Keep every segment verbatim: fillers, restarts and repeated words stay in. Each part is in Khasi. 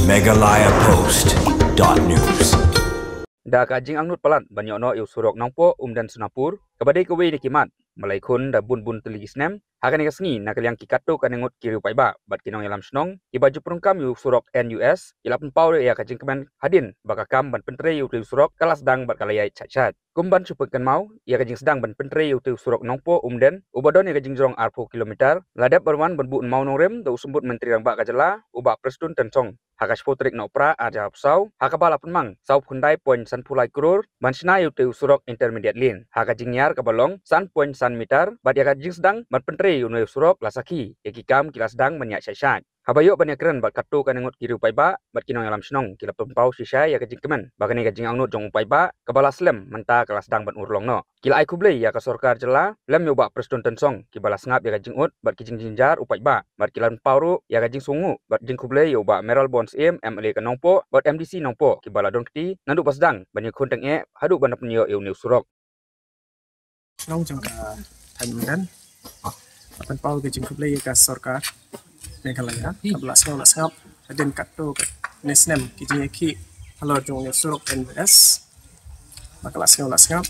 Meghalaya Post dot news. Da ka jingangnud palat ban ïoh noh ïa u surok Nongpoh Umden Sonapur, kaba dei kawei na ki mat ba la khun da bun bun tylli ki snem, ha kane ka sngi na ka liang ki katto katne ngut ki riew paidbah bad ki nongïalam shnong kiba ju pyndonkam ïa u surok N U S ki la pynpaw ïa ka jingkmen hadien ba ka kam ban pyntrei ïa u surok ka la sdang bad ka la ïaid shait shait. Kum ban shu pynkynmaw ïa ka jingsdang ban pyntrei ïa u surok Nongpoh Umden uba don ïa ka jingjrong arphew kilometer, la dep ban wan ban buh mawnongrim da u Symbud Myntri Rangbah ka jylla, u Bah Prestone Tynsong, ha ka shiphew tarik Nohprah ar hajar arphew saw, ha kaba la pynmang sawphew khyndai point sanphew lai klur ban shna ïa u surok intermediate lane ha ka jingïar kaba long san point san meter, bad ïa ka jingsdang ban pyntrei ïa u surok la sakhi ïa ki kam ki la sdang ban ïaid shait shait. Haba ïoh ban ïakren bad katto katne ngut ki riew paidbah bad ki nongïalam shnong, ki la pynpaw shisha ïa ka jingkmen ba kane ka jingangnud jong u paidbah kaba la slem mynta ka la sdang ban urlong noh. Ki la ai khublei ïa ka sorkar jylla lem ïa u Bah Prestone Tynsong kiba la sngap ïa ka jingud bad ki jingjynjar u paidbah, bad ki la pynpaw ruh ïa ka jingsngewnguh bad jingkhublei ïa u Bah Mayralborn Syiem, M L A ka Nongpoh bad M D C Nongpoh, kiba la don kti naduh ba sdang ban ïakhun tyngeh haduh ban da pynïoh ïa une u surok. Shnong jong ka thaiñ Umden, pynpaw ka jingkhublei ïa ka sorkar Meghalaya kaba la sngew la sngap hadien katto katne snem ki jingïakhih halor jong une u surok N U S. Ba ka la sngew la sngap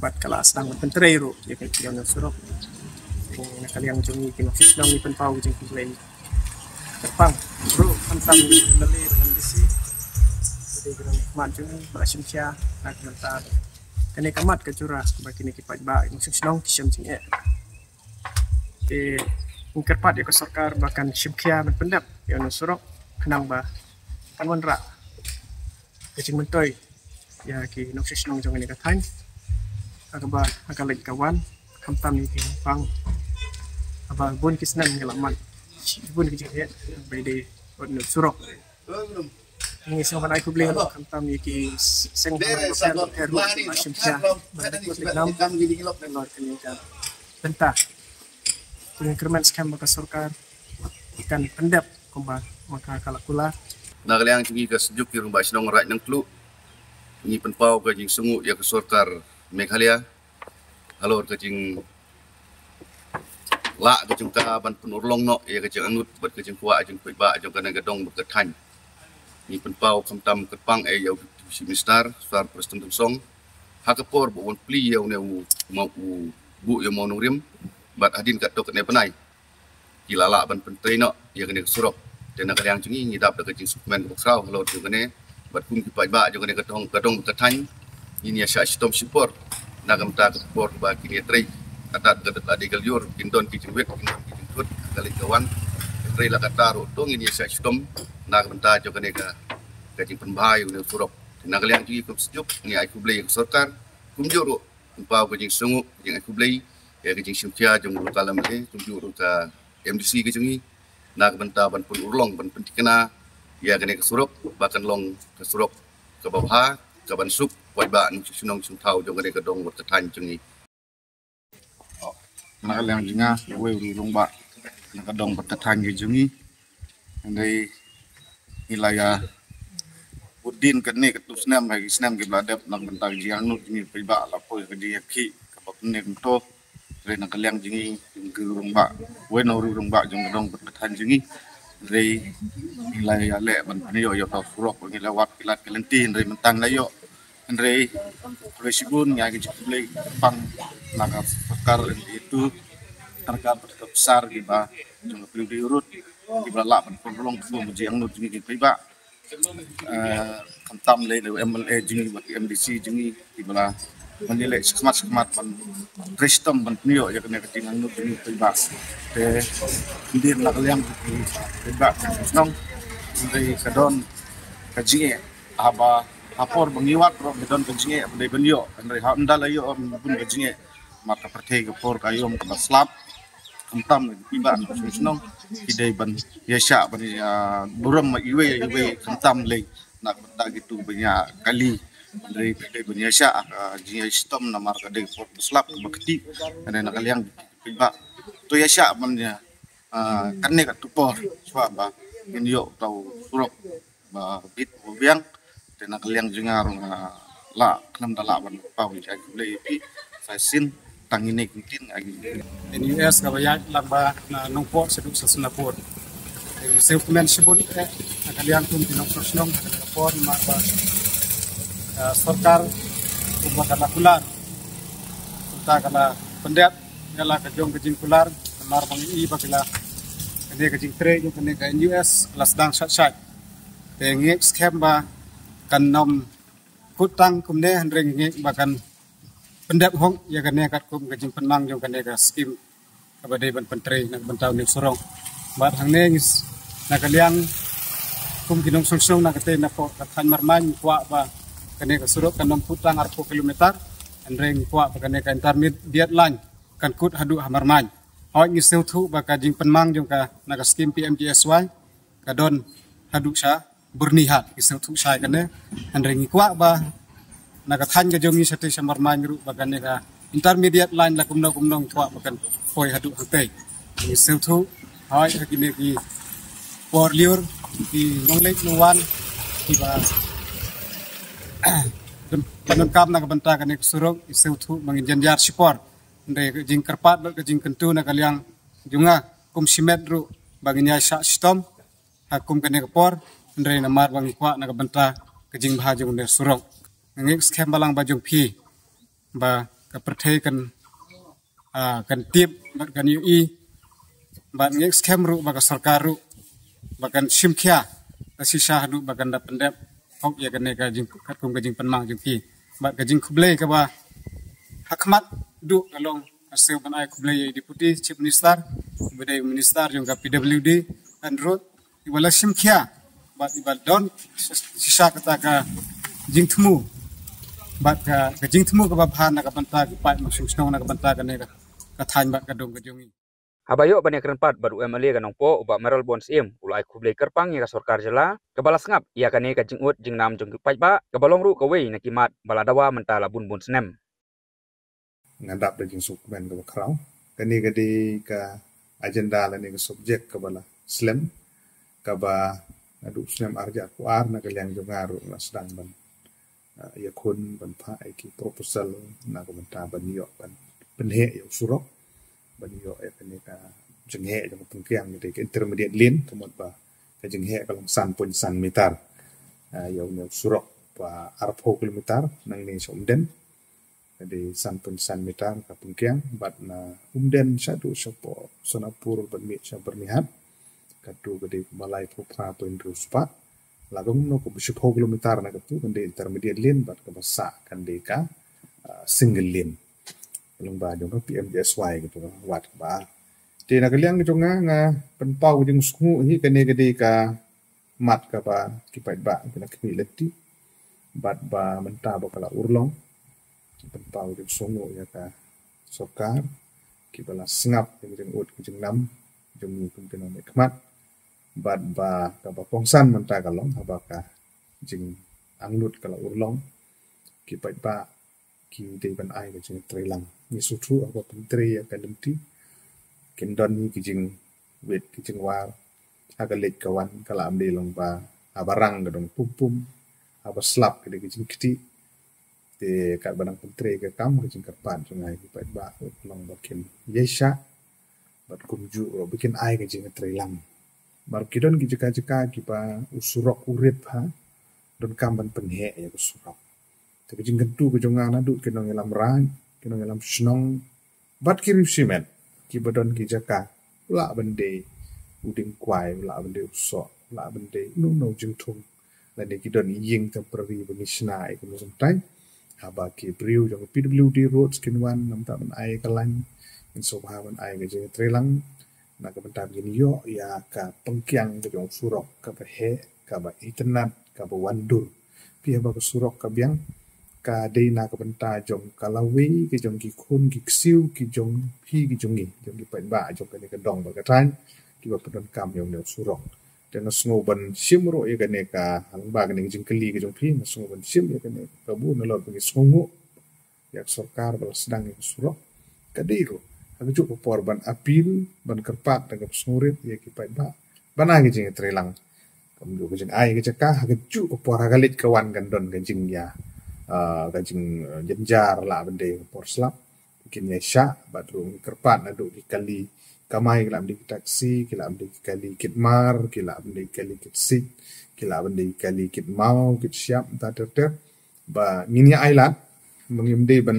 bad ka la sdang ban pyntrei ruh ïa ka, ïa une u surok. Na ka liang jong ngi ki nongshong shnong ngi pynpaw ka jingkhublei. Kyrpang ruh khamtam ïa ki M L A bad M D C, ki dei ki nongmihkhmat jong ngi ba la shim khia na ka bynta kane ka mat ka jura ba kine ki paidbah ki nongshong shnong ki shem jingeh. Te ngi kyrpad ïa ka sorkar ba kan shim khia ban pyndep ïa une u surok khnang ba kan wanrah ka jingmyntoi ïa ki nongshong shnong jong kane ka thaiñ. Ha kaba ha ka leit ka wan, khamtam ïa ki nongpang, haba bun ki snem ngi la mad bun ki jingeh ba ïadei bad une u surok. Ngi sngewbha ban ai khublei ruh khamtam ïa ki seng bhalang bapher bapher ruh ba la shim khia ban da kut leit nam halor kane ka bynta. Ngi kyrmen skhem ba ka sorkar kan pyndep kumba ma ka ka la kular. Na ka liang jong ngi ka Seng Jong ki Rangbah Shnong Raid Nongtluh, ngi pynpaw ka jingsngewnguh ïa ka sorkar Meghalaya halor ka jinglah ka jong ka ban pynurlong noh ïa ka jingangnud bad ka jingkwah jong ki paidbah jong kane ka dong bad ka thaiñ. Ngi pynpaw khamtam kyrpang eh ïa u Chief Minister Sir Prestone Tynsong ha ka por ba u wan plie ïa une u maw, u buh ïa u mawnongrim, bad hadien katto katne bnai ki la lah ban pyntrei noh ïa kane ka surok. Te na ka liang jong ngi ngi dap da ka jingsngewkmen kaba khraw halor jong kane, bad kum ki paidbah jong kane ka dong, ka dong ka thaiñ, ngin ïa shah shitom shipor na ka bynta ka por ba kin ïatrei. Hadat ka dei ka lyiur kin don ki jingwit, kin don ki jingthut ha ka leit ka wan. Hynrei la katta ruh to ngin ïa shah shitom na ka bynta jong kane ka, ka jingpynbha ïa une u surok. Te na ka liang jong ngi kum Seng Jong ngi ai khublei ïa ka sorkar, kumjuh ruh pynpaw ka jingsngewnguh, ka jingai khublei ïa ka jingshim khia jong u local M L A, kumjuh ruh ka M D C ka jong ngi, na ka bynta ban pynurlong, ban pynthikna ïa kane ka surok ba kan long ka surok kaba bha, kaban suk paidbah nongshong shnong shong thaw jong kane ka dong bad ka thaiñ jong ngi. Na ka liang jong nga, uwei u riew rangbah na ka dong bad ka thaiñ ka jong ngi, hynrei ngi la ïa bud dien katne katto snem ha ki snem kiba la dep na ka bynta ka jingangnud jong ngi paidbah, la poi ka jingïakhih kaba kumne kumto. Hynrei na ka liang jong ngi, u riew rangbah, uwei na u riew rangbah jong ka dong bad ka thaiñ jong ngi, hynrei ngi la ïaleh ban pynïoh ïa uta u surok, ngi la wad ki lad ki lynti, hynrei mynta ngi la ïoh. Hynrei khublei shibun, ngi ai ka jingkhublei kyrpang na ka sorkar, itu sorkar bad ki officer kiba jong ka P W D Road kiba la lah ban pynurlong ka jingangnud jong ngi ki paidbah. Eh, khamtam lei na u M L A jong ngi bad ki M D C jong ngi kiba la ban ïaleh shakhmat shakhmat ban trei shitom ban pynïoh ïa kane ka jingangnud jong ngi ki paidbah. Te hadien na ka liang ki paidbah shnong, hynrei ka don ka jingeh haba ha por ba ngi wad ruh ngi don ka jingeh ba dei ban ïoh, hynrei ha ynda la ïoh ruh bun ka jingeh. Namar ka pyrthei ka por ka aïom kaba slap. Khamtam ki paidbah nongshong shnong ki dei ban ïaishah ban ïa burom ma iwei ïa iwei, khamtam lei na ka bynta kitu ba ïa kali. Hynrei ki dei ban ïaishah ka jingïashitom namar ka dei ka por ba slap kaba kti. Hynrei na ka liang ki paidbah to ïaishah ban ïa, ah, kane ka tu por shuwa ba ngin ïoh uta u surok ba bit ba biang. Te na ka liang jong nga ruh nga lah khlem da lah ban pynpaw ïa ki jingkhublei ïa phi sa shisien, tang ine ki ktien ïa ki. N U S kaba ïaid lyngba na Nongpoh shaduh sha Sonapur. Sngewkmen shibun eh, na ka liang kum ki nongshong shnong ha ka por namar ba ka sorkar kumba ka la kular, kumta ka la pyndep ïa la ka jong ka jingkular namar ba ngi i ba ka la kane ka jingtrei jong kane ka N U S ka la sdang shait shait. Te ngi skhem ba kan nym kut tang kumne, hynrei ngi ba kan pyndep hok ïa kane katkum ka jingpynmang jong kane ka skim kaba dei ban pyntrei na ka bynta u New Surok. Bad hangne ngi s- na ka liang kum ki nongshong shnong na kata na pok ka thaiñ Marmain ngi kwah ba kane ka surok kan nym kut tang arphew kilometer, hynrei ngi kwah ba kane ka intermediate line kan kut haduh ha Marmain. Hoi ngi sngewthuh ba ka jingpynmang jong ka na ka skim P M G S Y ka don haduh sha Byrnihat, ngi sngewthuh shai kane. Hynrei ngi kwah ba na ka thaiñ ka jong ngi shatei sha Marmain ruh ba kane ka intermediate line la kumno kumno ngi kwah ba kan poi haduh hangtei. Ngi sngewthuh hoi ha kine ki por lyiur ki nongleit nongwan kiba don kam na ka bynta kane ka surok, ngi sngewthuh ba ngin jynjar shipor. Hynrei ka jingkyrpad bad ka jingkyntu na ka liang jong nga kum shimet ruh ba ngin ïaishah shitom ha kum kane ka por, hynrei namar ba ngi kwah na ka bynta ka jingbha jong une surok. Ngi skhem ba lang ba jong phi ba ka pyrthei kan, ah, kan tip bad kan ïohi, bad ngi skhem ruh ba ka sorkar ruh ba kan shim khia ka shisha haduh ba kan da pyndep hok ïa kane ka jing katkum ka jingpynmang jong phi. Bad ka jingkhublei kaba ha khmat duh ka long ka siew ban ai khublei ïa i Deputy Chief Minister, iba dei Minister jong ka P W D and Road, iba la shim khia bad iba don shisha kata ka jingthmu bad ka, ka jingthmu kaba bha na ka bynta ki paid nongshong shnong na ka bynta kane ka, ka thaiñ bad ka dong ka jong ngi. Haba ïoh ban ïakren pat bad u M L A ka Nongpoh u Bah Mayralborn Syiem u la ai khublei kyrpang ïa ka sorkar jylla kaba la sngap ïa kane ka jingud jingnam jong ki paidbah kaba long ruh kawei na ki mat ba la dawa mynta la bun bun snem. Nga dap da jingsngewkmen kaba khraw. Kane ka dei ka agenda lane ka subject kaba la slem, kaba naduh snem arhajar arphew ar na ka liang jong nga ruh nga sdang ban, ah, ïakhun ban phah ïa ki proposal na ka bynta ban ïoh ban pynheh ïa u surok, ban ïoh ïa kane ka jingheh jong ka pynkiang, ka dei ka intermediate lane, ka mut ba ka jingheh ka long san point san meter. Ah, ïa une u surok ba arphew kilometer nangne sha Umden. Ka dei san point san meter ka pynkiang, bad na Umden shaduh shapoh Sonapur ban mih sha Byrnihat, katu ka dei kumba laiphew phra point hynriew spah. La kumno kumba shiphew kilometer na katu kan dei intermediate lane, bad kaba sah kan dei ka, ah, single lane. Ka long ba jong ka P M G S Y katu ka wad kaba ar. Te na ka liang jong nga nga pynpaw ka jingsngew hi kane ka dei ka mat kaba ki paidbah ki la khmih lynti bad ba mynta ba ka la urlong. Pynpaw jingsngew ïa ka sorkar kiba la sngap ïa ka jingud ka jingnam jong ngi kum ki nongmihkhmat, bad ba kaba kongsan mynta ka long haba ka jingangnud ka la urlong, ki paidbah ki dei ban ai ka jingtreilang. Ngi sngewthuh haba pyntrei ïa ka lynti kin don hi ki jingwit ki jingwar ha ka leit ka wan, ka la ym dei long ba haba rang ka don pum pum, haba slap ka dei ka jingktieh. Te katba nang pyntrei ka kam, ka jingkyrpad jong nga ïa ki paidbah long ba kin ïaishah bad kumjuh ruh ba kin ai ka jingtreilang. Namar ki don ki jaka jaka kiba u surok u rip ha, donkam ban pynheh ïa ka surok. Te ka jingkyntu ka jong nga naduh ki nongïalam raid, ki nongïalam shnong bad ki riewshimet kiba don ki jaka, u lah ban dei u dieng kwai, u lah ban dei u soh, u lah ban dei uno uno u jingthung, lane ki don ïing temporary ba ngi shna ïa ka mynsiem thaiñ. Haba ki briew jong ka P W D Roads kin wan, namar ban ai ka lain, ngin sngewbha ban ai ka jingtreilang na ka bynta ba ngin ïoh ïa ka pynkiang ka jong u surok kaba heh, kaba itynnad, kaba wan dur. Phi haba ka surok ka biang, ka dei na ka bynta jong ka lawei ka jong ki khun ki ksiew ki jong phi ki jong ngi, jong ki paidbah jong kane ka dong bad ka thaiñ kiba pyndonkam ïa une u surok. Te nga sngew ban shim ruh ïa kane ka, ha lyngba kane ka jingkylli ka jong phi, nga sngew ban shim ïa kane ka kabu nalor ba ngi sngewnguh ïa ka sorkar ba la sdang ïa ka surok. Ka dei ruh ha kajuh ka por ban appeal, ban kyrpad da kaba sngewrit ïa ki paidbah ban ai ka jingtreilang. Kumjuh ka jingai ka jaka, ha kajuh ka por ha ka leit ka wan kan don ka jingïa, ah, ka jing, ah, jynjar lah ban dei ka por slap. Kin ïaishah bad ruh ngi kyrpad naduh ki kali kamai, ki lah ban dei ki taxi, ki lah ban dei ki kali kit mar, ki lah ban dei ki kali kit sik, ki lah ban dei ki kali kit maw, kit shyiap, ta ter ter. Ba ngin ïa ai lad, ba ngim dei ban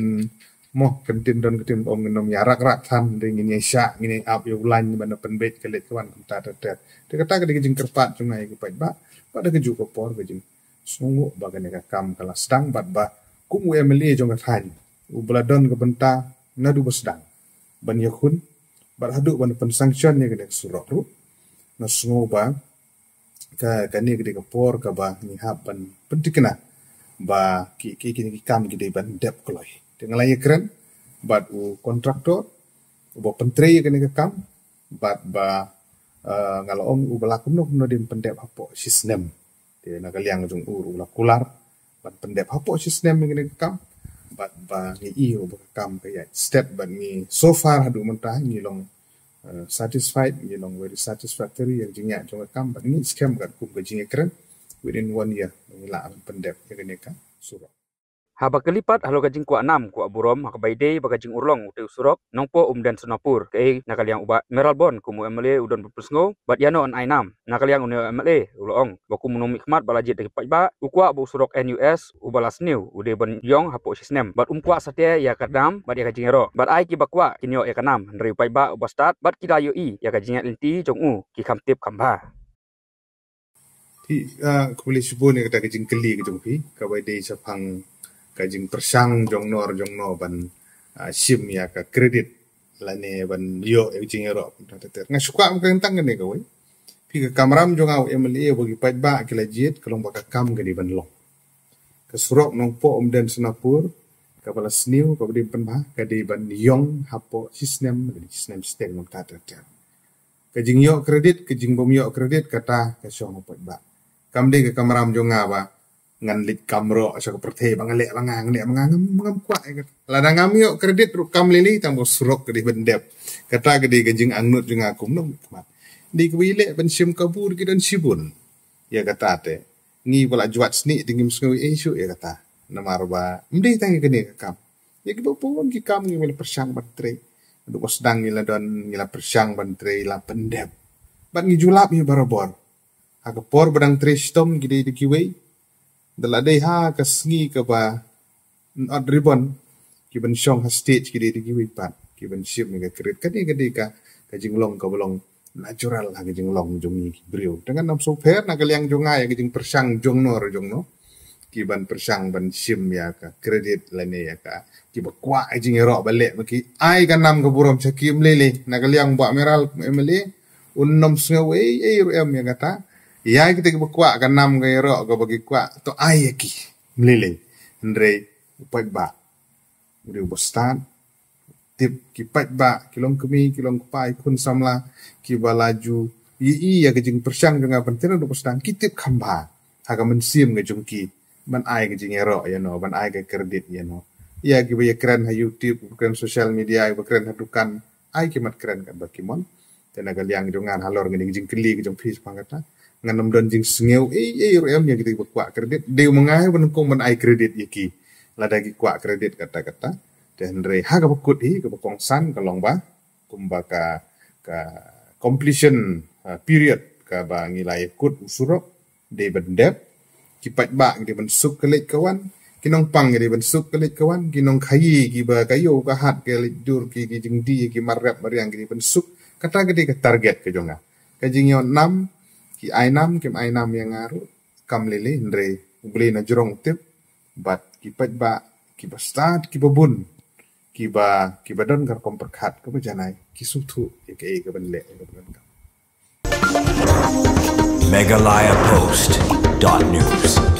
mo, ktien don ktien ong, ngin ym ïa rak rak than, dei ngin ïa shah, ngin ïa ap ïa u lain ban pynbeit ka leit ka wan kumta ter ter. Te kata ka dei ka jingkyrpad jong nga ïa ki paidbah, bad ha kajuh ka por ka jing sngewnguh ba kane ka kam ka la sdang, bad ba kum u M L A jong ka thaiñ, uba la don ka bynta naduh ba sdang ban ïakhun, bad haduh ban pynsanction ïa kane ka surok ruh, nga sngew ba ka, kane ka dei ka por kaba ngi hap ban pyntikna ba ki, ki, kine ki kam ki dei ban dep kloi. Te nga la ïakren bad u kontraktor uba pyntrei ïa kane ka kam, bad ba, eh, nga la ong uba la kumno kumno dei ban pyndep hapoh shi snem. Te na ka liang jong u ruh u la kular ban pyndep hapoh shi snem ïa kane ka kam, bad ba ngi i ruh ba ka kam ka ïaid stet, bad ngi so far haduh mynta ngi long, eh, satisfied, ngi long very satisfactory ïa ka jingïaid jong ka kam, bad ngi skhem katkum ka jingïakren within one year ngi lah ban pyndep ïa kane ka surok. Haba kylli pat halor ka jingkwah nam kwah burom ha kaba ïadei bad ka jingurlong utei u surok Nongpoh Umden Sonapur, kaei na ka liang u Bah Mayralborn kum u M L A u don ban pynsngew bad ïano yn ai nam. Na ka liang une u M L A u la ong ba kum u nongmihkhmat ba la jied da ki paidbah, u kwah ba u surok N U S uba la sniew u dei ban ïong hapoh shi snem, bad um kwah satia ïa ka nam bad ïa ka jingïaroh, bad ai kiba kwah kin ïoh ïa ka nam, hynrei u paidbah uba stad bad ki la ïohi ïa ka jingïaid lynti jong u ki kham tip kham bha. Te, ah, khublei shibun ïa kata ka jingkylli ka jong phi, kaba dei shaphang ka jingpyrshang jong no jong no ban, ah, shim ïa ka credit lane ban ïoh ïa ka jingïaroh kumta ter ter. Nga shu kwah ban kren tang kane kawei. Phi, ka kamram jong nga u M L A bad ki paidbah ki la jied, ka long ba ka kam ka dei ban long. Ka surok Nongpoh Umden Sonapur kaba la sniew, kaba dei ban pynbha, ka dei ban ïong hapoh shi snem, shi snem shiteng kumta ter ter. Ka jingïoh credit, ka jingbym ïoh credit, kata ka shong ha u paidbah. Kam dei ka kamram jong nga ba ngan leit kam roh sha ka pyrthei ba nga leh ba nga, nga leh ba nga, ngam, ngam kwah ïa kata. Lada ngam ïoh credit ruh kam lei lei, tang ba u surok ka dei ban dep. Kata ka dei ka jingangnud jong nga kum u nongmihkhmat. Dei kiba ïaleh ban shim ka bor ki don shibun. Ïa kata te ngi ba la jwat snieh te ngim sngew ei shuh ïa kata. Namar ba ym dei tang ïa kane ka kam. Ïa kiba bun ki kam ngi la pyrshang ban trei. Haduh ba sdang ngi la don, ngi la pyrshang ban trei, la pyndep. Bad ngi ju lap hi barabor. Ha ka por ba dang trei shitom ki dei da kiwei. Da la dei ha ka sngi kaba ot ribbon, ki ban shong ha stage ki dei da kiwei pat, ki ban shim ïa ka credit. Kane ka dei ka, ka jinglong kaba long natural ha ka jinglong jong ngi ki briew. Te ngan ym sngewpher, na ka liang jong nga ïa ka jingpyrshang jong no re jong no, ki ban pyrshang ban shim ïa ka credit lane ïa ka, kiba kwah ïa ka jingïaroh ba leh ma ki, ai ka nam ka burom sha ki, ym lei lei. Na ka liang Bah Mayralborn M L A, un ym sngew ei ei ruh em ïa kata. Ïa kita kiba kwah ka nam ka ïaroh kaba ki kwah, to ai ïa ki, ym lei lei. Hynrei u paidbah, u dei uba stad, tip, ki paidbah, ki long kmie, ki long kpa, ki khun samla, kiba la ju ïohi ïa ka jingpyrshang jong nga ban trei haduh ba sdang, ki tip kham bha ha ka mynsiem ka jong ki ban ai ka jingïaroh ïa no, ban ai ka credit ïa no. Ïa kiba ïakren ha YouTube, kiba kren social media, kiba kren ha dukan, ai ki mat kren katba ki mon. Te na ka liang jong nga halor kane ka jingkylli ka jong phi shaphang kata, ngan ym don jingsngew ei ei ruh em ïa kita kiba kwah credit. Dei ma nga hi ba nyngkong ban ai credit ïa ki. Lada ki kwah credit kata kata. Te hynrei ha kaba kut hi, kaba kongsan ka long ba kumba ka, ka completion, uh, period kaba ngi la ïakut u surok, dei ban dep. Ki paidbah ki dei ban suk ka leit ka wan, ki nongpang ki dei ban suk ka leit ka wan, ki nongkhaïi kiba ka ïew ka hat, ka leit dur, ki, ki jingdie, ki mar rep mar riang ki dei ban suk. Kata ka dei ka target ka jong nga. Ka jingïoh nam, ki ai nam, kim ai nam ïa nga ruh, kam lei lei, hynrei U Blei na jrong u tip. Bad ki paidbah kiba stad, kiba bun, kiba, kiba don ka rukom pyrkhat kaba janai, ki sngewthuh ïa kaei kaban leh, ïa kaban kam. Meghalaya Post dot news.